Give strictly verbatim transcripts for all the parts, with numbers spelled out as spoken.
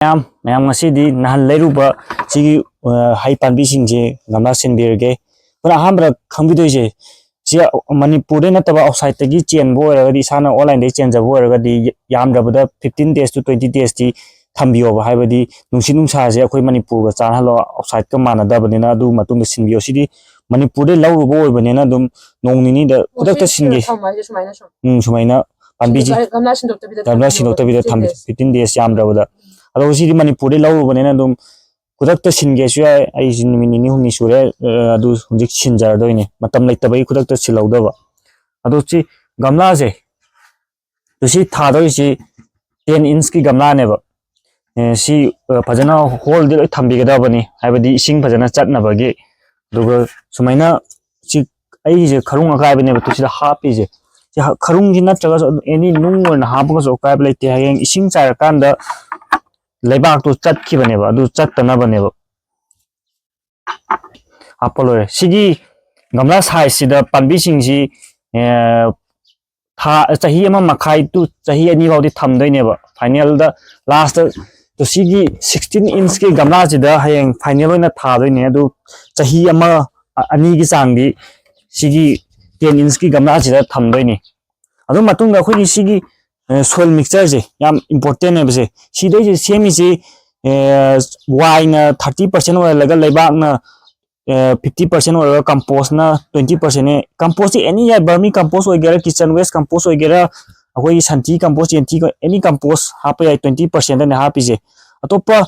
ꯃꯌꯥꯝ ꯃꯌꯥꯝ ꯉꯁꯤꯗꯤ ꯅꯍꯥꯟ ꯂꯩꯔꯨꯕ ꯁꯤꯒꯤ ꯑ, ꯍꯩ ꯄꯥꯝꯕꯤꯁꯤꯡꯁꯦ ꯒꯝꯂꯥ ꯁꯤꯟꯕꯤꯔꯒꯦ꯫ ꯑꯩꯈꯣꯏꯅ ꯑꯍꯥꯟꯕꯗ ꯈꯪꯕꯤꯗꯣꯏꯁꯦ, ꯁꯤ ꯃꯅꯤꯄꯨꯔꯗꯩ ꯅꯠꯇꯕ ꯑꯥꯎꯠꯁꯥꯏꯠꯇꯒꯤ ꯆꯦꯟꯕ ꯑꯣꯏꯔꯒꯗꯤ, ꯏꯁꯥꯅ ꯑꯣꯟꯂꯥꯏꯟꯗꯒꯤ ꯆꯦꯟꯖꯕ ꯑꯣꯏꯔꯒꯗꯤ, ꯌꯥꯝꯗ꯭ꯔꯕꯗ fifteen days to twenty days ꯇꯤ ꯊꯝꯕꯤꯌꯣꯕ꯫ ꯍꯥꯏꯕꯗꯤ ꯅꯨꯡꯁꯤꯠ ꯅꯨꯡꯁꯥꯁꯦ ꯑꯩꯈꯣꯏ ꯃꯅꯤꯄꯨꯔꯒ ꯆꯥꯟꯅꯍꯜꯂꯣ, ꯑꯥꯎꯠꯁꯥꯏꯠꯀ ꯃꯥꯟꯅꯗꯕꯅꯤꯅ꯫ ꯑꯗꯨ ꯃꯇꯨꯡꯗ ꯁꯤꯟꯕꯤꯌꯣ꯫ ꯁꯤꯗꯤ ꯃꯅꯤꯄꯨꯔꯗꯩ ꯂꯧꯔꯨꯕ ꯑꯣꯏꯕꯅꯤꯅ ꯑꯗꯨꯝ ꯅꯣꯡ ꯅꯤꯅꯤꯗ ꯈꯨꯗꯛꯇ ꯁꯤꯟꯒꯦ꯫ ꯊꯝꯃꯣ ꯍꯥꯏꯁꯦ ꯁꯨꯃꯥꯏꯅ ꯁꯨꯝ ꯎꯝ, ꯁꯨꯃꯥꯏꯅ ꯄꯥꯝꯕꯤꯁꯤ ꯁꯤꯡꯗꯣꯛ-, ꯒꯝꯂꯥ ꯁꯤꯟꯗꯣꯛꯇꯕꯤꯗ ꯒꯝꯂꯥ ꯊꯝꯕꯤꯌꯣꯕ ꯁꯤꯟꯗꯣꯛꯇꯕꯤꯗ fifteen ꯊꯝꯕꯤ days꯫ Fifteen days ꯌꯥꯝꯗ꯭ꯔꯕꯗ꯫ ꯑꯗꯣ ꯁꯤꯗꯤ ꯃꯅꯤꯄꯨꯔꯗꯩ ꯂꯧꯔꯨꯕꯅꯤꯅ ꯑꯗꯨꯝ ꯈꯨꯗꯛꯇ ꯁꯤꯟꯒꯦꯁꯨ ꯌꯥꯏ꯫ ꯑꯩꯁꯤ ꯅꯨꯃꯤꯠ ꯅꯤꯅꯤ ꯍꯨꯝꯅꯤ ꯁꯨꯔꯦ, ꯑ, ꯑꯗꯨ ꯍꯧꯖꯤꯛ ꯁꯤꯟꯖꯔꯗꯣꯏꯅꯦ, ꯃꯇꯝ ꯂꯩꯇꯕꯒꯤ ꯈꯨꯗꯛꯇ ꯁꯤꯜꯍꯧꯗꯕ꯫ ꯑꯗꯣ ꯁꯤ ꯒꯝꯂꯥꯁꯦ, ꯑꯗꯣ ꯁꯤ ꯊꯥꯗꯣꯏꯁꯤ ten inch ꯀꯤ ꯒꯝꯂꯥꯅꯦꯕ꯫ ꯑꯦ, ꯁꯤ, ꯑ, ꯐꯖꯅ ꯍꯣꯜꯗꯤ ꯂꯣꯏ ꯊꯝꯕꯤꯒꯗꯕꯅꯤ, ꯍꯥꯏꯕꯗꯤ ꯏꯁꯤꯡ ꯐꯖꯅ ꯆꯠꯅꯕꯒꯤ꯫ ꯑꯗꯨꯒ ꯁꯨꯃꯥꯏꯅ ꯁꯤ ꯑꯩꯒꯤꯁꯦ ꯈꯔꯨꯡ ꯑꯀꯥꯏꯕꯅꯦꯕ, ꯇꯨ ꯁꯤꯗ ꯍꯥꯞꯄꯤꯁꯦ꯫ ꯁꯤ ꯍ-, ꯈꯔꯨꯡꯁꯤ ꯅꯠꯇ꯭ꯔꯒꯁꯨ ꯑꯗꯨꯝ ꯑꯦꯅꯤ ꯅꯨꯡ ꯑꯣꯏꯅ ꯍꯥꯞꯄꯒꯁꯨ ꯑꯀꯥꯏꯕ ꯂꯩꯇꯦ꯫ ꯍꯌꯦꯡ ꯏꯁꯤꯡ ꯆꯥꯏꯔꯀꯥꯟꯗ ꯂꯩꯕꯥꯛꯇꯨ ꯆꯠꯈꯤꯕꯅꯦꯕ, ꯑꯗꯨ ꯆꯠꯇꯅꯕꯅꯦꯕ꯫ ꯍꯥꯞꯄ ꯂꯣꯏꯔꯦ꯫ ꯁꯤꯒꯤ ꯒꯝꯂꯥ ꯁꯥꯏꯖꯁꯤꯗ ꯄꯥꯝꯕꯤꯁꯤꯡꯁꯤ, ꯑꯦ, ꯊꯥ, ꯆꯍꯤ ꯑꯃ ꯃꯈꯥꯏ to ꯆꯍꯤ ꯑꯅꯤ ꯐꯥꯎꯗꯤ ꯊꯝꯗꯣꯏꯅꯦꯕ꯫ ꯐꯥꯏꯅꯦꯜꯗ, ꯂꯥꯁꯇ, ꯇꯣ ꯁꯤꯒꯤ sixteen inch ꯀꯤ ꯒꯝꯂꯥꯁꯤꯗ ꯍꯌꯦꯡ ꯐꯥꯏꯅꯦꯜ ꯑꯣꯏꯅ ꯊꯥꯗꯣꯏꯅꯦ꯫ ꯑꯗꯨ ꯆꯍꯤ ꯑꯃ, ꯑ-, ꯑꯅꯤꯒꯤ ꯆꯥꯡꯗꯤ ꯁꯤꯒꯤ ten inch ꯀꯤ ꯒꯝꯂꯥꯁꯤꯗ ꯊꯝꯗꯣꯏꯅꯤ꯫ ꯑꯗꯨ ꯃꯇꯨꯡꯗ ꯑꯩꯈꯣꯏꯒꯤ ꯁꯤꯒꯤ, ꯑ, soil mixture ꯁꯦ ꯌꯥꯝ important ꯑꯣꯏꯕꯁꯦ, ꯁꯤꯗꯩꯁꯦ ꯁꯦꯝꯃꯤꯁꯤ, ꯑ, ꯋꯥꯏꯅ thirty percent ꯑꯣꯏꯍꯜꯂꯒ ꯂꯩꯕꯥꯛꯅ, ꯑ, fifty percent ꯑꯣꯏꯔꯒ compost ꯅ twenty percent ꯅꯦ꯫ Compost ꯁꯤ ꯑꯦꯅꯤ ꯌꯥꯏ, vermi compost ꯑꯣꯏꯒꯦꯔꯥ, kitchen waste compost ꯑꯣꯏꯒꯦꯔꯥ, ꯑꯩꯈꯣꯏꯒꯤ ꯁꯟꯊꯤ compost, ꯌꯦꯟꯊꯤ, ꯑꯦꯅꯤ compost ꯍꯥꯞꯄ ꯌꯥꯏ꯫ Twenty percent ꯅꯦ ꯍꯥꯞꯄꯤꯁꯦ꯫ ꯑꯇꯣꯞꯄ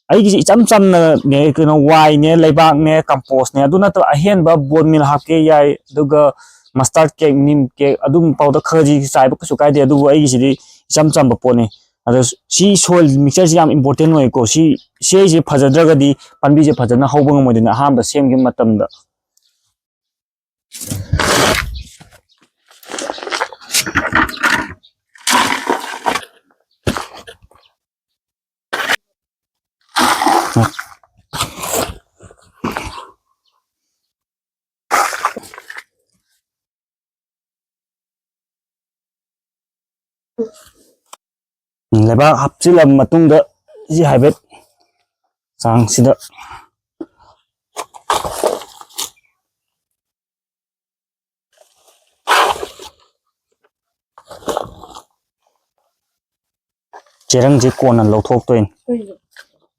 ꯑꯩꯒꯤꯁꯦ ꯏꯆꯝ ꯆꯝꯅꯅꯦ, ꯀꯩꯅꯣ, ꯋꯥꯏꯅꯦ, ꯂꯩꯕꯥꯛꯅꯦ, compost ꯅꯦ, ꯑꯗꯨ ꯅꯠꯇꯕ ꯑꯍꯦꯟꯕ bone meal ꯍꯥꯞꯀꯦ ꯌꯥꯏ, ꯑꯗꯨꯒ mustard cake, neem cake, ꯑꯗꯨꯝ powder ꯈꯔꯗꯤ ꯆꯥꯏꯕ ꯀꯩꯁꯨ ꯀꯥꯏꯗꯦ, ꯑꯗꯨꯕꯨ ꯑꯩꯒꯤꯁꯤꯗꯤ ꯏꯆꯝ ꯆꯝꯕ ꯄꯣꯠꯅꯤ꯫ ꯑꯗꯣ ꯁꯤ soil mixture ꯁꯤ ꯌꯥꯝ important ꯑꯣꯏꯀꯣ꯫ ꯁꯤ, ꯁꯤꯁꯦ ꯐꯖꯗ꯭ꯔꯒꯗꯤ ꯄꯥꯝꯕꯤꯁꯦ ꯐꯖꯅ ꯍꯧꯕ ꯉꯝꯃꯣꯏꯗꯣꯏꯅ ꯑꯍꯥꯟꯕ ꯁꯦꯝꯈꯤꯕ ꯃꯇꯝꯗ꯫ ꯂꯩꯕꯥꯛ ꯍꯥꯞꯆꯤꯜꯂꯕ ꯃꯇꯨꯡꯗ ꯁꯤ ꯍꯥꯏꯐꯦꯠ ꯆꯥꯡꯁꯤꯗ ꯆꯦꯔꯪꯁꯦ ꯀꯣꯟꯅ ꯂꯧꯊꯣꯛꯇꯣꯏꯅꯤ꯫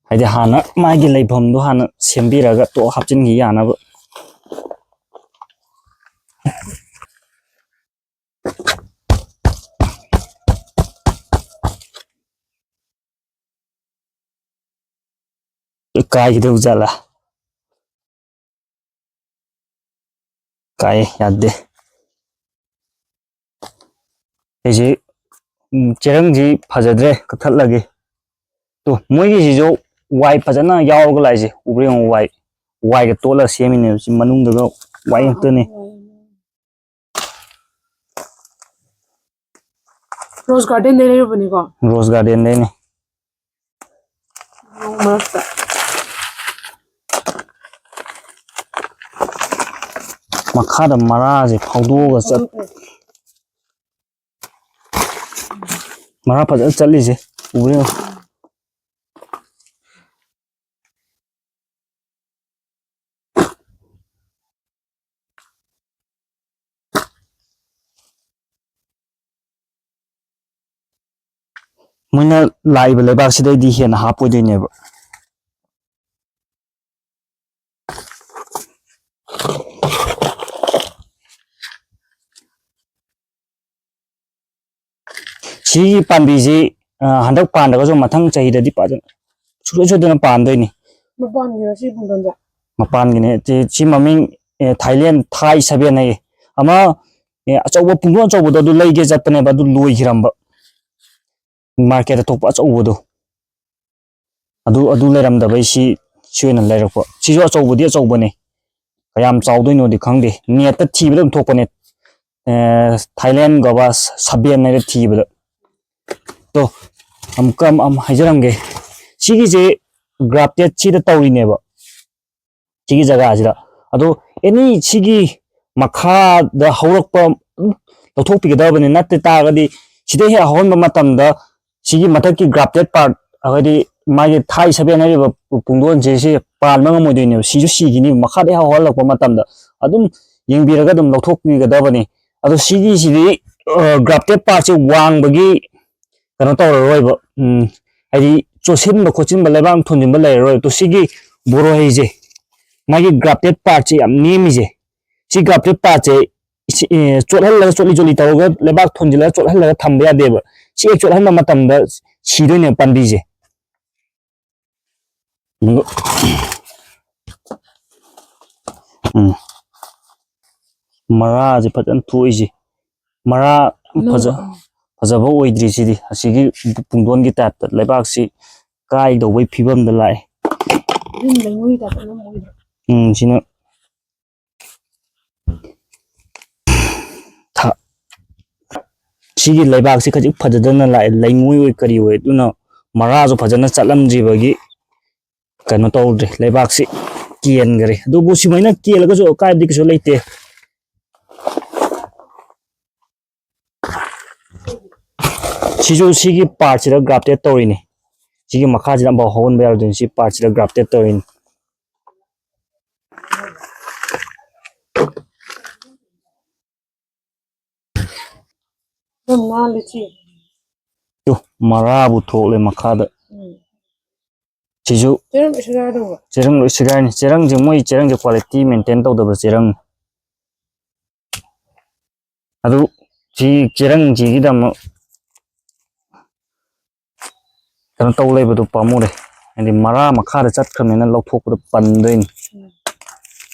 ꯍꯥꯏꯗꯤ ꯍꯥꯟꯅ ꯃꯥꯒꯤ ꯂꯩꯐꯝꯗꯣ ꯍꯥꯟꯅ ꯁꯦꯝꯕꯤꯔꯒ ꯇꯣꯛ ꯍꯥꯞꯆꯤꯟꯈꯤ ꯌꯥꯅꯕ꯫ ꯀꯥꯏꯒꯤꯗꯧ ꯖꯥꯠꯂꯥ? ꯀꯥꯏ ꯌꯥꯗꯦ꯫ ꯑꯩꯁꯤ, ꯎꯝ, ꯆꯦꯔꯪꯁꯤ ꯐꯖꯗ꯭ꯔꯦ, ꯀꯛꯊꯠꯂꯒꯦ꯫ ꯇꯣ, ꯃꯣꯏꯒꯤꯁꯤꯁꯨ ꯋꯥꯏ ꯐꯖꯅ ꯌꯥꯎꯔꯒ ꯂꯥꯛꯏꯁꯦ ꯎꯕ꯭ꯔꯥ ꯌꯦꯡꯉꯣ, ꯋꯥꯏ, ꯋꯥꯏꯒ ꯇꯣꯠꯂꯒ ꯁꯦꯝꯃꯤꯅꯦꯕ꯫ ꯁꯤ ꯃꯅꯨꯡꯗꯒ ꯋꯥꯏ ꯉꯥꯛꯇꯅꯦ꯫ ꯔꯣꯁ ꯒꯥꯔꯗꯦꯟꯗꯩ ꯂꯩꯔꯨꯕꯅꯤꯀꯣ꯫ ꯔꯣꯁ ꯒꯥꯔꯗꯦꯟꯗꯩꯅꯦ꯫ ꯃꯔꯛꯇ꯫ ꯃꯈꯥꯗ ꯃꯔꯥꯁꯦ ꯐꯥꯎꯗꯣꯛꯑꯒ ꯆꯠ-, ꯃꯔꯥ ꯐꯖꯅ ꯆꯠꯂꯤꯁꯦ ꯎꯕ꯭ꯔꯥ ꯌꯦꯡꯉꯣ꯫ ꯃꯣꯏꯅ ꯂꯥꯛꯏꯕ ꯂꯩꯕꯥꯛꯁꯤꯗꯩꯗꯤ ꯍꯦꯟꯅ ꯍꯥꯞꯄꯣꯏꯗꯣꯏꯅꯦꯕ꯫ ꯁꯤꯒꯤ ꯄꯥꯝꯕꯤꯁꯤ, ꯑ, ꯍꯟꯗꯛ ꯄꯥꯟꯗ꯭ꯔꯒꯁꯨ ꯃꯊꯪ ꯆꯍꯤꯗꯗꯤ ꯐꯖꯅ ꯁꯨꯡꯁꯣꯏ ꯁꯣꯏꯗꯅ ꯄꯥꯟꯗꯣꯏꯅꯤ꯫ ꯃꯄꯥꯟꯒꯤꯔꯣ ꯁꯤ ꯄꯨꯡꯗꯣꯟꯁꯦ? ꯃꯄꯥꯟꯒꯤꯅꯦ꯫ ꯁꯤ, ꯁꯤ ꯃꯃꯤꯡ, ꯑꯦ, ꯊꯥꯏꯂꯦꯟ ꯊꯥꯏ ꯁꯕꯦꯟ ꯍꯥꯏꯌꯦ꯫ ꯑꯃ, ꯑꯦ, ꯑꯆꯧꯕ ꯄꯨꯡꯗꯣꯟ ꯑꯆꯧꯕꯗꯣ ꯑꯗꯨ ꯂꯩꯒꯦ ꯆꯠꯄꯅꯦꯕ, ꯑꯗꯨ ꯂꯣꯏꯈꯤꯔꯝꯕ꯫ ꯃꯥꯔꯀꯦꯠꯇ ꯊꯣꯛꯄ ꯑꯆꯧꯕꯗꯣ꯫ ꯑꯗꯨ, ꯑꯗꯨ ꯂꯩꯔꯝꯗꯕꯩ ꯁꯤ, ꯁꯤ ꯑꯣꯏꯅ ꯂꯩꯔꯛꯄ꯫ ꯁꯤꯁꯨ ꯑꯆꯧꯕꯗꯤ ꯑꯆꯧꯕꯅꯦ꯫ ꯀꯌꯥꯝ ꯆꯥꯎꯗꯣꯏꯅꯣꯗꯤ ꯈꯪꯗꯦ꯫ ꯅꯦꯠꯇ ꯊꯤꯕꯗ ꯑꯗꯨꯝ ꯊꯣꯛꯄꯅꯦ꯫ ꯑꯦ, ꯊꯥꯏꯂꯦꯟ ꯒꯣꯕꯥ ꯁꯕꯦꯟ ꯍꯥꯏꯅ ꯊꯤꯕꯗ꯫ ꯇꯣ, ꯑꯃꯨꯛꯀ ꯑꯃ, ꯑꯃ ꯍꯥꯏꯖꯔꯝꯒꯦ꯫ ꯁꯤꯒꯤꯁꯦ ꯒ꯭ꯔꯥꯐꯇꯦꯠ ꯁꯤꯗ ꯇꯧꯔꯤꯅꯦꯕ꯫ ꯁꯤꯒꯤ ꯖꯒꯥꯁꯤꯗ꯫ ꯑꯗꯣ ꯑꯦꯅꯤ ꯁꯤꯒꯤ ꯃꯈꯥꯗ ꯍꯧꯔꯛꯄ, ꯎꯝ, ꯂꯧꯊꯣꯛꯄꯤꯒꯗꯕꯅꯤ꯫ ꯅꯠꯇ ꯇꯥꯔꯒꯗꯤ ꯁꯤꯗ ꯍꯦꯛ ꯍꯧꯍꯟꯕ ꯃꯇꯝꯗ ꯁꯤꯒꯤ ꯃꯊꯛꯀꯤ ꯒ꯭ꯔꯥꯐꯇꯦꯠ ꯄꯥꯔꯠ, ꯍꯥꯏꯗꯤ ꯃꯥꯒꯤ ꯊꯥꯏ ꯁꯕꯦꯟ ꯍꯥꯏꯔꯤꯕ ꯄꯨꯡꯗꯣꯟꯁꯦ ꯁꯤ ꯄꯥꯟꯕ ꯉꯝꯃꯣꯏꯗꯣꯏꯅꯦꯕ, ꯁꯤꯁꯨ ꯁꯤꯈꯤꯅꯤ꯫ ꯃꯈꯥꯗ ꯍꯦꯛ ꯍꯧꯍꯜꯂꯛꯄ ꯃꯇꯝꯗ ꯑꯗꯨꯝ ꯌꯦꯡꯕꯤꯔꯒ ꯑꯗꯨꯝ ꯂꯧꯊꯣꯛꯄꯤꯒꯗꯕꯅꯤ꯫ ꯑꯗꯣ ꯁꯤꯒꯤꯁꯤꯗꯤ ꯒ꯭ꯔꯥꯐꯇꯦꯠ ꯄꯥꯔꯠꯁꯦ ꯋꯥꯡꯕꯒꯤ ꯀꯩꯅꯣ ꯇꯧꯔꯔꯣꯏꯕ, ꯎꯝ, ꯍꯥꯏꯗꯤ ꯆꯣꯠꯁꯤꯟꯕ ꯈꯣꯠꯆꯤꯟꯕ, ꯂꯩꯕꯥꯛ ꯊꯣꯟꯖꯤꯟꯕ ꯂꯩꯔꯔꯣꯏ꯫ ꯑꯗꯣ ꯁꯤꯒꯤ ꯕꯣꯔꯣꯍꯩꯁꯦ, ꯃꯥꯒꯤ ꯒ꯭ꯔꯥꯐꯇꯦꯠ ꯄꯥꯔꯠꯁꯦ ꯌꯥꯝ ꯅꯦꯝꯃꯤꯁꯦ, ꯁꯤ ꯒ꯭ꯔꯥꯐꯇꯦꯠ ꯄꯥꯔꯠꯁꯦ ꯏꯁꯤ-, ꯑꯦ, ꯆꯣꯠꯍꯜꯂꯒ, ꯆꯣꯠꯂꯤ ꯆꯣꯠꯂꯤ ꯇꯧꯔꯒ ꯂꯩꯕꯥꯛ ꯊꯣꯟꯖꯤꯜꯂꯒ ꯆꯣꯠꯍꯜꯂꯒ ꯊꯝꯕ ꯌꯥꯗꯦꯕ꯫ ꯁꯤ ꯍꯦꯛ ꯆꯣꯠꯍꯟꯕ ꯃꯇꯝꯗ ꯁꯤꯗꯣꯏꯅꯦꯕ ꯄꯥꯝꯕꯤꯁꯦ꯫ ꯎꯝ꯫ ꯃꯔꯥꯁꯦ ꯐꯖꯅ ꯊꯣꯛꯏꯁꯦ꯫ ꯃꯔꯥ ꯐꯖ-, ꯐꯖꯕ ꯑꯣꯏꯗ꯭ꯔꯤ ꯁꯤꯗꯤ꯫ ꯑꯁꯤꯒꯤ ꯄꯨꯡꯗꯣꯟꯒꯤ ꯇꯥꯏꯞꯇ ꯂꯩꯕꯥꯛꯁꯤ ꯀꯥꯏꯗꯧꯕꯩ ꯐꯤꯕꯝꯗ ꯂꯥꯛꯑꯦ꯫ ꯌꯨꯝ ꯂꯩꯉꯣꯏꯒꯤ ꯇꯥꯏꯞꯇ ꯑꯗꯨꯝ ꯑꯣꯏꯗ꯭ꯔꯣ? ꯎꯝ, ꯁꯤꯅ ꯊ-, ꯁꯤꯒꯤ ꯂꯩꯕꯥꯛꯁꯤ ꯈꯖꯤꯛ ꯐꯖꯗꯅ ꯂꯥꯛꯑꯦ, ꯂꯩꯉꯣꯏ ꯑꯣꯏ ꯀꯔꯤ ꯑꯣꯏ, ꯑꯗꯨꯅ ꯃꯔꯥꯁꯨ ꯐꯖꯅ ꯆꯠꯂꯝꯗ꯭ꯔꯤꯕꯒꯤ ꯀꯩꯅꯣ ꯇꯧꯗ꯭ꯔꯦ, ꯂꯩꯕꯥꯛꯁꯤ ꯀꯦꯟꯈ꯭ꯔꯦ꯫ ꯑꯗꯨꯕꯨ ꯁꯨꯃꯥꯏꯅ ꯀꯦꯜꯂꯒꯁꯨ ꯑꯀꯥꯏꯕꯗꯤ ꯀꯩꯁꯨ ꯂꯩꯇꯦ꯫ ꯁꯤꯁꯨ ꯁꯤꯒꯤ ꯄꯥꯔꯠꯁꯤꯗ ꯒ꯭ꯔꯥꯐꯇꯦꯠ ꯇꯧꯔꯤꯅꯤ꯫ ꯁꯤꯒꯤ ꯃꯈꯥꯁꯤꯗ ꯑꯃꯐꯥꯎ ꯍꯧꯍꯟꯕ ꯌꯥꯔꯣꯏꯗꯣꯏꯅꯤ꯫ ꯁꯤ ꯄꯥꯔꯠꯁꯤꯗ ꯒ꯭ꯔꯥꯐꯇꯦꯠ ꯇꯧꯔꯤꯅꯤ꯫ ꯑꯗꯨꯝ ꯅꯥꯜꯂꯤ ꯁꯤ꯫ ꯇꯨ, ꯃꯔꯥꯕꯨ ꯊꯣꯛꯂꯦ ꯃꯈꯥꯗ꯫ ꯎꯝ꯫ ꯁꯤꯁꯨ ꯆꯦꯔꯪ ꯂꯣꯏ ꯁꯦꯒꯥꯏꯔꯦ꯫ ꯆꯦꯔꯪ ꯂꯣꯏ ꯁꯦꯒꯥꯏꯔꯅꯤ꯫ ꯆꯦꯔꯪꯁꯦ, ꯃꯣꯏ ꯆꯦꯔꯪꯁꯦ ꯀ꯭ꯋꯥꯂꯤꯇꯤ ꯃꯦꯟꯇꯦꯟ ꯇꯧꯗꯕ ꯆꯦꯔꯪ꯫ ꯑꯗꯨ ꯁꯤ ꯆꯦꯔꯪꯁꯤꯒꯤꯗꯃꯛ ꯀꯩꯅꯣ ꯇꯧ ꯂꯩꯕꯗꯣ ꯄꯥꯝꯃꯨꯔꯦ꯫ ꯍꯥꯏꯗꯤ ꯃꯔꯥ ꯃꯈꯥꯗ ꯆꯠꯈ꯭ꯔꯕꯅꯤꯅ ꯂꯧꯊꯣꯛꯄꯗꯣ ꯄꯟꯗꯣꯏꯅꯤ꯫ ꯎꯝ꯫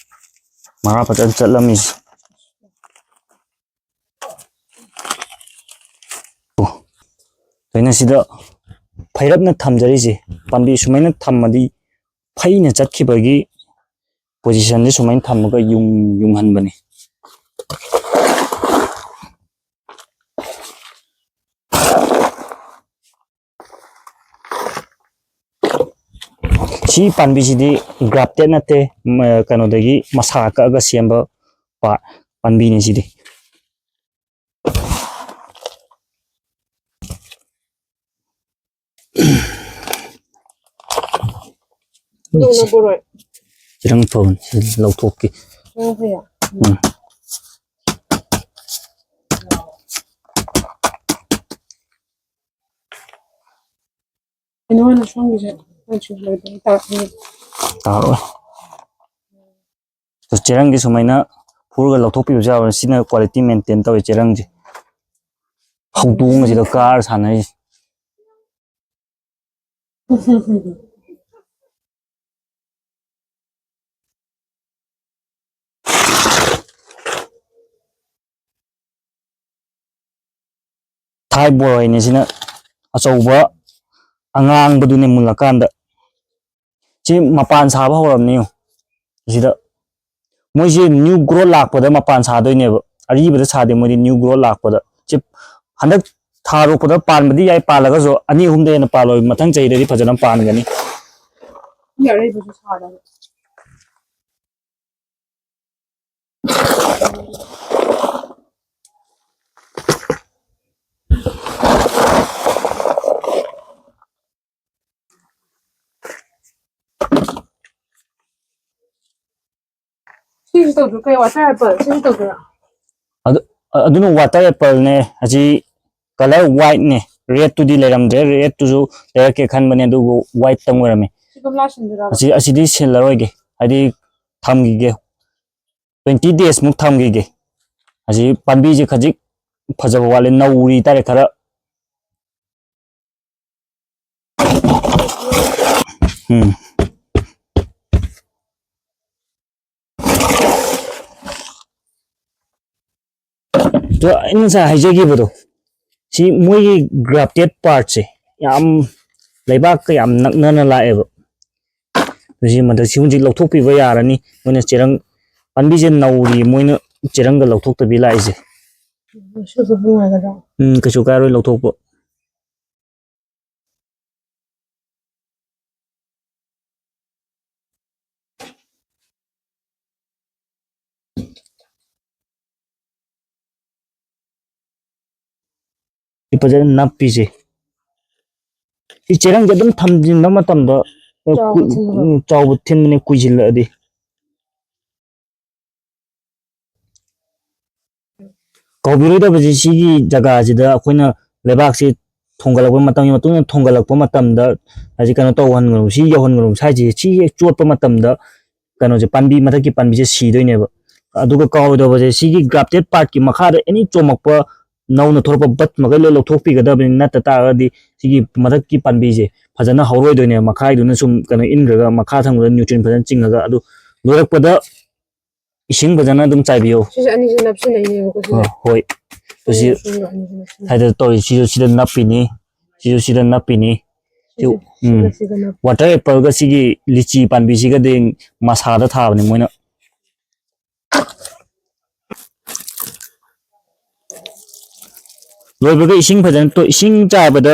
ꯃꯔꯥ ꯐꯖꯅ ꯆꯠꯂꯝꯃꯤꯁꯦ꯫ ꯑꯣ, ꯑꯩꯅ ꯁꯤꯗ ꯐꯩꯔꯞꯅ ꯊꯝꯖꯔꯤꯁꯦ, ꯄꯥꯝꯕꯤ ꯁꯨꯃꯥꯏꯅ ꯊꯝꯃꯗꯤ ꯐꯩꯅ ꯆꯠꯈꯤꯕꯒꯤ ꯄꯣꯖꯤꯁꯟꯁꯦ ꯁꯨꯃꯥꯏꯅ ꯊꯝꯃꯒ ꯌꯨꯡ-, ꯌꯨꯡꯍꯟꯕꯅꯤ꯫ ꯁꯤ ꯄꯥꯝꯕꯤꯁꯤꯗꯤ ꯒ꯭ꯔꯥꯐꯇꯦꯠ ꯅꯠꯇꯦ, ꯃ-, ꯀꯩꯅꯣꯗꯒꯤ ꯃꯁꯥ ꯀꯛꯑꯒ ꯁꯦꯝꯕ ꯄꯥ-, ꯄꯥꯝꯕꯤꯅꯤ ꯁꯤꯗꯤ꯫ ꯅꯧꯅ ꯕꯣꯔꯣꯏ꯫ ꯆꯦꯔꯪ ꯐꯕꯅꯤ, ꯁꯤ ꯂꯧꯊꯣꯛꯀꯦ꯫ ꯆꯦꯔꯪ ꯐꯩꯌꯦ? ꯎꯝ꯫ ꯀꯩꯅꯣ ꯑꯣꯏꯅ ꯁꯣꯝꯒꯤꯁꯦ, ꯃꯆꯨ ꯂꯩꯕ ꯍꯥꯏꯇꯥꯔꯦ꯫ ꯇꯥꯔꯛꯑꯣ꯫ ꯑꯗꯨ ꯆꯦꯔꯪꯒꯤ ꯁꯨꯃꯥꯏꯅ ꯐꯨꯔꯒ ꯂꯧꯊꯣꯛꯄꯤꯕꯁꯨ ꯌꯥꯎꯕꯅꯤ꯫ ꯁꯤꯅ quality maintain ꯇꯧꯋꯦ ꯆꯦꯔꯪꯁꯦ꯫ ꯍꯧꯗꯣꯡ ꯑꯁꯤꯗ ꯀꯥꯔ ꯁꯥꯟꯅꯔꯤꯁꯦ꯫ ꯊꯥꯏ ꯕꯣꯔꯣꯏꯅꯦ ꯁꯤꯅ, ꯑꯆꯧꯕ ꯑꯉꯥꯡꯕꯗꯨꯅꯦ ꯃꯨꯜꯂꯀꯥꯟꯗ꯫ ꯁꯤ ꯃꯄꯥꯟ ꯁꯥꯕ ꯍꯧꯔꯕꯅꯤ ꯌꯦꯡꯉꯨ꯫ ꯁꯤꯗ ꯃꯣꯏꯁꯦ new growth ꯂꯥꯛꯄꯗ ꯃꯄꯥꯟ ꯁꯥꯗꯣꯏꯅꯦꯕ, ꯑꯔꯤꯕꯗ ꯁꯥꯗꯦ ꯃꯣꯏꯗꯤ, new growth ꯂꯥꯛꯄꯗ꯫ ꯁꯤ ꯍꯟꯗꯛ ꯊꯥꯔꯣꯛꯄꯗ ꯄꯥꯟꯕꯗꯤ ꯌꯥꯏ, ꯄꯥꯜꯂꯒꯁꯨ ꯑꯅꯤ ꯑꯍꯨꯝꯗ ꯍꯦꯟꯅ ꯄꯥꯜꯂꯣꯏ, ꯃꯊꯪ ꯆꯍꯤꯗꯗꯤ ꯐꯖꯅ ꯄꯥꯟꯒꯅꯤ꯫ ꯃꯤ ꯑꯔꯩꯕꯁꯨ ꯁꯥꯗꯕ꯫ ꯁꯤꯁꯨ ꯇꯧꯗꯣꯏ ꯀꯩ water apple ꯁꯤꯁꯨ ꯇꯧꯗꯣꯏꯔꯣ? ꯑꯗꯨ, ꯑꯗꯨꯅ water appleꯅꯦ꯫ ꯑꯁꯤ colour whiteꯅꯦ꯫ Redꯇꯨꯗꯤ ꯂꯩꯔꯝꯗ꯭ꯔꯦ꯫ Redꯇꯨꯁꯨ ꯂꯩꯔꯛꯀꯦ ꯈꯟꯕꯅꯦ, ꯑꯗꯨꯕꯨ white ꯇꯪ ꯑꯣꯏꯔꯝꯃꯦ꯫ ꯁꯤ ꯒꯝꯂꯥ ꯁꯤꯟꯗꯣꯏꯔꯕ? ꯑꯁꯤ, ꯑꯁꯤꯗꯤ ꯁꯤꯜꯂꯔꯣꯏꯒꯦ, ꯍꯥꯏꯗꯤ ꯊꯝꯈꯤꯒꯦ꯫ Twenty days ꯃꯨꯛ ꯊꯝꯈꯤꯒꯦ꯫ ꯑꯁꯤ ꯄꯥꯝꯕꯤꯁꯦ ꯈꯖꯤꯛ ꯐꯖꯕ ꯋꯥꯠꯂꯦ, ꯅꯧꯔꯤ ꯇꯥꯔꯦ ꯈꯔ꯫ ꯎꯝ꯫ ꯑꯗꯣ ꯑꯩꯅ ꯉꯁꯥꯏ ꯍꯥꯏꯖꯈꯤꯕꯗꯣ, ꯁꯤ ꯃꯣꯏꯒꯤ grafted partꯁꯦ ꯌꯥꯝ ꯂꯩꯕꯥꯛꯀ ꯌꯥꯝ ꯅꯛꯅꯅ ꯂꯥꯛꯑꯦꯕ꯫ ꯑꯗꯨ ꯁꯤ ꯃꯊꯛ, ꯁꯤ ꯍꯧꯖꯤꯛ ꯂꯧꯊꯣꯛꯄꯤꯕ ꯌꯥꯔꯅꯤ꯫ ꯃꯣꯏꯅ ꯆꯦꯔꯪ, ꯄꯥꯝꯕꯤꯁꯦ ꯅꯧꯔꯤ, ꯃꯣꯏꯅ ꯆꯦꯔꯪꯒ ꯂꯧꯊꯣꯛꯇꯕꯤ ꯂꯥꯛꯏꯁꯦ꯫ ꯁꯤꯁꯨ ꯑꯗꯨꯝ ꯌꯥꯒꯗ꯭ꯔꯥ? ꯎꯝ, ꯀꯩꯁꯨ ꯀꯥꯏꯔꯣꯏ ꯂꯧꯊꯣꯛꯄ꯫ ꯁꯤ ꯐꯖꯅ ꯅꯞꯄꯤꯁꯦ꯫ ꯁꯤ ꯆꯦꯔꯪꯁꯦ ꯑꯗꯨꯝ ꯊꯝꯖꯤꯟꯕ ꯃꯇꯝꯗ ꯆꯥꯎꯕ ꯀꯨꯏ-, ꯊꯤꯟꯕ꯫ ꯎꯝ, ꯆꯥꯎꯕ ꯊꯤꯟꯕꯅꯦ, ꯀꯨꯏꯁꯤꯜꯂꯛꯑꯗꯤ꯫ ꯀꯥꯎꯕꯤꯔꯣꯏꯗꯕꯁꯦ, ꯁꯤꯒꯤ ꯖꯒꯥꯁꯤꯗ ꯑꯩꯈꯣꯏꯅ ꯂꯩꯕꯥꯛꯁꯤ ꯊꯣꯡꯒꯠꯂꯛꯄ ꯃꯇꯝꯒꯤ ꯃꯇꯨꯡ ꯏꯟꯅ ꯊꯣꯡꯒꯠꯂꯛꯄ ꯃꯇꯝꯗ, ꯍꯧꯖꯤꯛ ꯀꯩꯅꯣ ꯇꯧꯍꯟꯒꯅꯨ, ꯁꯤ ꯌꯧꯍꯟꯒꯅꯨ, ꯁ꯭ꯋꯥꯏꯁꯦ, ꯁꯤ ꯍꯦꯛ ꯆꯣꯠꯄ ꯃꯇꯝꯗ ꯀꯩꯅꯣꯁꯦ, ꯄꯥꯝꯕꯤ, ꯃꯊꯛꯀꯤ ꯄꯥꯝꯕꯤꯁꯦ ꯁꯤꯗꯣꯏꯅꯦꯕ꯫ ꯑꯗꯨꯒ ꯀꯥꯎꯔꯣꯏꯗꯕꯁꯦ, ꯁꯤꯒꯤ grafted partꯀꯤ ꯃꯈꯥꯗ ꯑꯦꯅꯤ ꯆꯣꯝꯃꯛꯄ, ꯅꯧꯅ ꯊꯣꯛꯂꯛꯄ bud ꯃꯈꯩ ꯂꯣꯏ ꯂꯧꯊꯣꯛꯄꯤꯒꯗꯕꯅꯤ, ꯅꯠꯇ ꯇꯥꯔꯒꯗꯤ ꯁꯤꯒꯤ ꯃꯊꯛꯀꯤ ꯄꯥꯝꯕꯤꯁꯦ ꯐꯖꯅ ꯍꯧꯔꯣꯏꯗꯣꯏꯅꯦꯕ, ꯃꯈꯥꯏꯗꯨꯅ ꯁꯨꯝ ꯀꯩꯅꯣ ꯏꯟꯈ꯭ꯔꯒ, ꯃꯈꯥ ꯊꯝꯕꯗ nutrient ꯐꯖꯅ ꯆꯤꯡꯉꯒ꯫ ꯑꯗꯨ ꯂꯣꯏꯔꯛꯄꯗ ꯏꯁꯤꯡ ꯐꯖꯅ ꯑꯗꯨꯝ ꯆꯥꯏꯕꯤꯌꯨ꯫ ꯁꯤꯁꯦ ꯑꯅꯤꯁꯦ ꯅꯞꯁꯤꯟꯅꯩꯅꯦꯕꯀꯣ, ꯁꯤꯁꯦ꯫ ꯑ, ꯍꯣꯏ꯫ ꯁꯤ ꯁꯣꯝꯗ ꯑꯅꯤꯁꯦ ꯅꯞꯁꯤꯟꯅꯩ꯫ ꯁ꯭ꯋꯥꯏꯗ ꯇꯧꯔꯤ, ꯁꯤꯁꯨ ꯁꯤꯗ ꯅꯞꯄꯤꯅꯤ, ꯁꯤꯁꯨ ꯁꯤꯗ ꯅꯞꯄꯤꯅꯤ꯫ ꯁꯤ, ꯁꯤꯁꯦ, ꯎꯝ꯫ ꯁꯤꯒ, ꯁꯤꯒ ꯅꯞꯄꯤ꯫ Water appleꯒ ꯁꯤꯒꯤ ꯂꯤꯆꯤ ꯄꯥꯝꯕꯤꯁꯤꯒꯗꯤ ꯃꯁꯥꯗ ꯊꯥꯕꯅꯤ ꯃꯣꯏꯅ꯫ ꯂꯣꯏꯕꯒ ꯏꯁꯤꯡ ꯐꯖꯅ ꯇꯣ-, ꯏꯁꯤꯡ ꯆꯥꯏꯕꯗ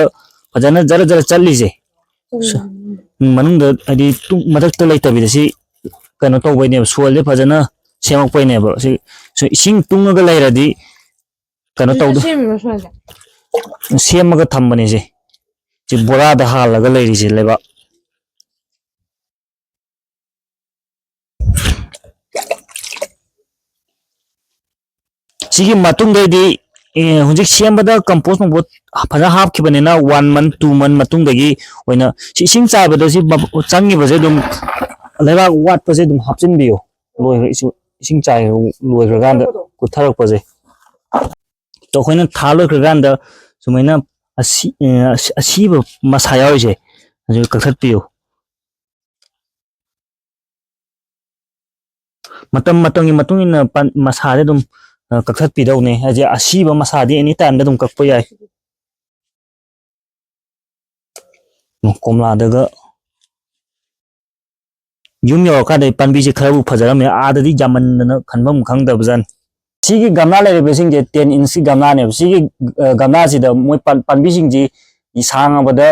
ꯐꯖꯅ ꯖꯔ ꯖꯔ ꯆꯠꯂꯤꯁꯦ꯫ ꯎꯝ꯫ ꯎꯝ, ꯃꯅꯨꯡꯗ ꯍꯥꯏꯗꯤ ꯇꯨ-, ꯃꯊꯛꯇ ꯂꯩꯇꯕꯤꯗ ꯁꯤ ꯀꯩꯅꯣ ꯇꯧꯕꯩꯅꯦꯕ, soilꯁꯦ ꯐꯖꯅ ꯁꯦꯝꯃꯛꯄꯩꯅꯦꯕ꯫ ꯁꯤ, ꯁꯤ ꯏꯁꯤꯡ ꯇꯨꯡꯉꯒ ꯂꯩꯔꯗꯤ ꯀꯩꯅꯣ ꯇꯧꯗ-, ꯁꯦꯝꯃꯤꯔꯣ soilꯁꯦ? ꯁꯦꯝꯃꯒ ꯊꯝꯕꯅꯦ ꯁꯦ꯫ ꯁꯤ ꯕꯣꯔꯥꯗ ꯍꯥꯜꯂꯒ ꯂꯩꯔꯤꯁꯦ ꯂꯩꯕꯥꯛ꯫ ꯁꯤꯒꯤ ꯃꯇꯨꯡꯗꯩꯗꯤ, ꯑꯦ, ꯍꯧꯖꯤꯛ ꯁꯦꯝꯕꯗ compost ꯅꯨꯡꯄꯣꯁ ꯐꯖꯅ ꯍꯥꯞꯈꯤꯕꯅꯤꯅ one month, two month ꯃꯇꯨꯡꯗꯒꯤ ꯑꯣꯏꯅ ꯁꯤ ꯏꯁꯤꯡ ꯆꯥꯏꯕꯗ ꯁꯤ ꯃ-, ꯆꯪꯉꯤꯕꯁꯦ ꯑꯗꯨꯝ ꯂꯩꯕꯥꯛ ꯋꯥꯠꯄꯁꯦ ꯑꯗꯨꯝ ꯍꯥꯞꯆꯤꯟꯕꯤꯌꯨ꯫ ꯂꯣꯏꯈ꯭ꯔ-, ꯏꯁꯤꯡ, ꯏꯁꯤꯡ ꯆꯥꯏ ꯂꯣꯏꯈ꯭ꯔꯀꯥꯟꯗ ꯀꯨꯠꯊꯔꯛꯄꯁꯦ꯫ ꯑꯗꯣ ꯑꯩꯈꯣꯏꯅ ꯊꯥ ꯂꯣꯏꯈ꯭ꯔꯀꯥꯟꯗ ꯁꯨꯃꯥꯏꯅ ꯑꯁꯤ-, ꯑꯦ, ꯑꯁꯤ-, ꯑꯁꯤꯕ ꯃꯁꯥ ꯌꯥꯎꯔꯤꯁꯦ ꯑꯗꯨ ꯀꯛꯊꯠꯄꯤꯌꯨ꯫ ꯃꯇꯝ ꯃꯇꯝꯒꯤ ꯃꯇꯨꯡ ꯏꯟꯅ ꯄꯥꯟ-, ꯃꯁꯥꯁꯦ ꯑꯗꯨꯝ, ꯑ, ꯀꯛꯊꯠꯄꯤꯗꯧꯅꯦ꯫ ꯍꯥꯏꯁꯦ ꯑꯁꯤꯕ ꯃꯁꯥꯗꯤ any timeꯗ ꯑꯗꯨꯝ ꯀꯛꯄ ꯌꯥꯏ꯫ ꯀꯣꯝꯂꯥꯗꯒ ꯌꯨꯝ ꯌꯧꯔꯀꯥꯟꯗ ꯄꯥꯝꯕꯤꯁꯦ ꯈꯔꯕꯨ ꯐꯖꯔꯝꯃꯦ, ꯑꯥꯗꯗꯤ ꯌꯥꯝꯃꯟꯗꯅ ꯈꯟꯐꯝ ꯈꯪꯗꯕꯖꯥꯠꯅꯤ꯫ ꯁꯤꯒꯤ ꯒꯝꯂꯥ ꯂꯩꯔꯤꯕꯁꯤꯡꯁꯦ ten inchꯀꯤ ꯒꯝꯂꯥꯅꯦꯕ꯫ ꯁꯤꯒꯤ, ꯑ, ꯒꯝꯂꯥꯁꯤꯗ ꯃꯣꯏ ꯄꯥꯝ-, ꯄꯥꯝꯕꯤꯁꯤꯡꯁꯤ ꯁꯥꯡꯉꯕꯗ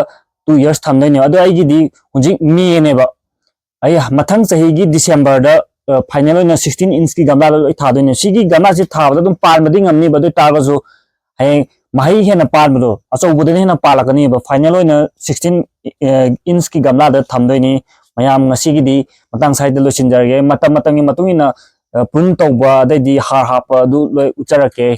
two years ꯊꯝꯗꯣꯏꯅꯦꯕ꯫ ꯑꯗꯣ ꯑꯩꯒꯤꯗꯤ ꯍꯧꯖꯤꯛ ꯃꯦꯅꯦꯕ꯫ ꯑꯩ ꯃꯊꯪ ꯆꯍꯤꯒꯤ Decemberꯗ, ꯑ, final ꯑꯣꯏꯅ sixteen inchꯀꯤ ꯒꯝꯂꯥꯗ ꯂꯣꯏ ꯊꯥꯗꯣꯏꯅꯦ꯫ ꯁꯤꯒꯤ ꯒꯝꯂꯥꯁꯤ ꯊꯥꯕꯗ ꯑꯗꯨꯝ ꯄꯥꯟꯕꯗꯤ ꯉꯝꯅꯤꯕ, ꯑꯗꯨ ꯑꯣꯏ ꯇꯥꯔꯒꯁꯨ ꯍꯌꯦꯡ ꯃꯍꯩ ꯍꯦꯟꯅ ꯄꯥꯟꯕꯗꯣ ꯑꯆꯧꯕꯗꯅ ꯍꯦꯟꯅ ꯄꯥꯜꯂꯛꯀꯅꯦꯕ꯫ ꯐꯥꯏꯅꯦꯜ ꯑꯣꯏꯅ ꯁꯤꯛꯁꯇꯤꯟ ꯏꯟꯁꯀꯤ ꯒꯝꯂꯥꯗ ꯊꯝꯗꯣꯏꯅꯤ꯫ ꯃꯌꯥꯝ ꯉꯁꯤꯒꯤꯗꯤ ꯃꯇꯥꯡ ꯁ꯭ꯋꯥꯏꯗ ꯂꯣꯏꯁꯤꯟꯖꯔꯒꯦ꯫ ꯃꯇꯝ ꯃꯇꯝꯒꯤ ꯃꯇꯨꯡ ꯏꯟꯅ ꯄ꯭ꯔꯨꯟ ꯇꯧꯕ ꯑꯗꯩꯗꯤ ꯍꯥꯔ ꯍꯥꯞꯄ ꯑꯗꯨ ꯂꯣꯏ ꯎꯠꯆꯔꯛꯀꯦ꯫